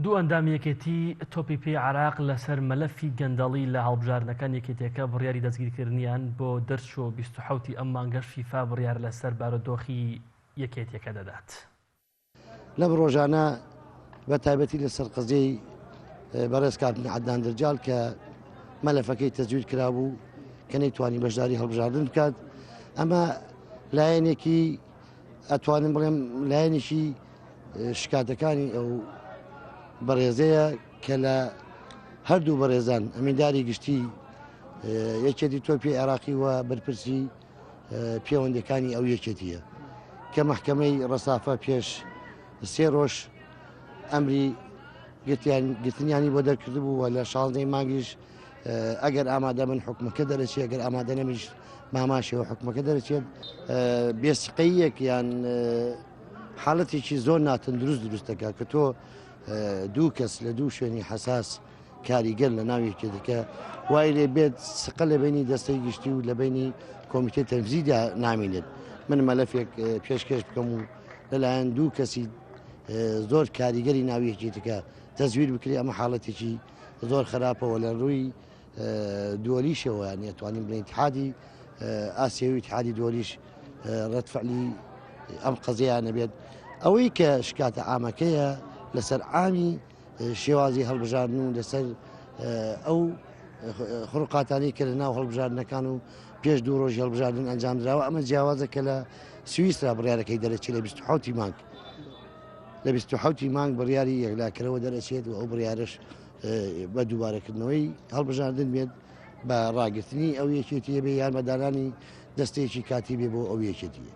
دوو ئەندامی یەکێتی تۆپی پێی عێراق لەسەر مەلەفی گەندەڵی لە هەڵبژاردنەکان یەکێتیەکە بڕیاری دەستگیرکردنیان بۆ دەرچووە و 27 ی ئەم مانگەش فیفا بڕیار لەسەر بارودۆخی یەکێتیەکە دەدات. لەم ڕۆژانە بە تایبەتی لەسەر قەزیەی بەڕێز کاپتن عەدنان درجال کە مەلەفەکەی تەزویر کرابوو کە نەیتوانی بەشداری هەڵبژاردن بکات ئەمە لایەنێکی ئەتوانم بڵێم لایەنێکی شکاتەکانی ئەو بەڕێزەیە کە لە هەردوو بەڕێزان ئەمینداری گشتی یەکێتی تۆپی عێراقی و بەرپرسی پەیوەندەکانی ئەو یەکێتیە کە مەحکەمەی ڕەسافە پێش سێ ڕۆژ ئەمری گرتنیانی بۆ دەرکردبوو و لە شازدەی مانگیش ئەگەر ئامادە من حکومەکە دەرەچێت ئەگەر ئامادە نەمیش ماماشەوە حکومەکە دەرەچێت بێسقەیەک یان حاڵەتێکی زۆر ناتەندروست دروست دەکات کە تۆ دوو کەس لە دوو شوێنی حەساس کاریگەر لە ناو یەکێتەکە وای لێ بێت سقە لە بینی دەستەی گشتی و لە بینی کۆمیتەی تەنفیزیدا نامینێت من مەلەفێک پێشکێش بکەم و لەلایەن دوو کەسی زۆر کاریگەری ناو یەکێتەکە تەزویر بکرێ ئەمە حاڵەتێکی زۆر خراپەوە لە ڕووی دووەلیشەوە یانی ئەتوانین بڵێین ئیتحادی ئاسیاوی و ئیتحادی دووەلیش ڕەد فعلی ئەم قەزیان نەبێت ئەوەی کە شکاتە عامەکەیە لەسەر عامی شێوازی هەڵبژاردن و لەسەر ئەو خڕقاتانی کە لە ناو هەڵبژاردنەکان و پێش دوو ڕۆژی هەڵبژاردن ئەنجام دراوە ئەمە جیاوازە کە لە سوئیسرا بڕیارەکەی دەرەچێت لە 27 مانگ لە 27 مانگ بڕیاری یەکلاکەرەوە دەرەچێت و ئەو بڕیارش بە دووبارەکردنەوەی هەڵبژاردن بێت بە ڕاگرتنی ئەو یەکێتیە بێ یان بە دانانی دەستەیەکی کاتی بێ بۆ ئەو یەکێتیە.